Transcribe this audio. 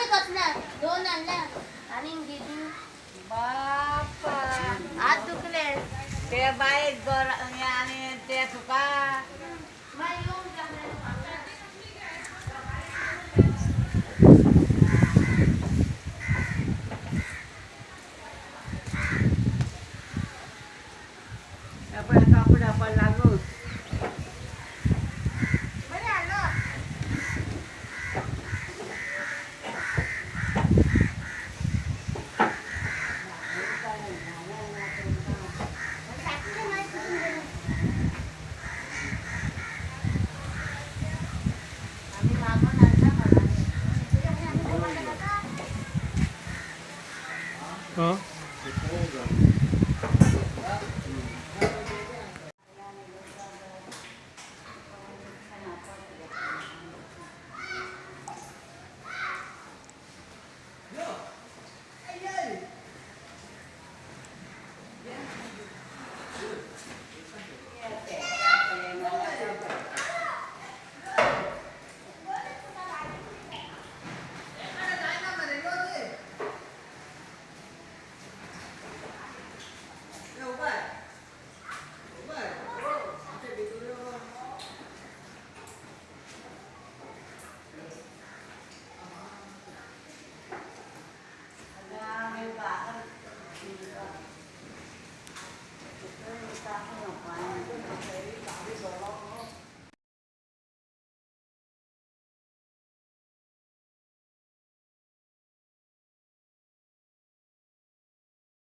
कसला दोन आणला आणि घेतली. बापा. हात दुखले. ते बाई गोर आणि ते तुका. बाई येऊन जा. आपण कापड आपण लागू. बरं आलो. आम्ही मागून आणला मला. हां.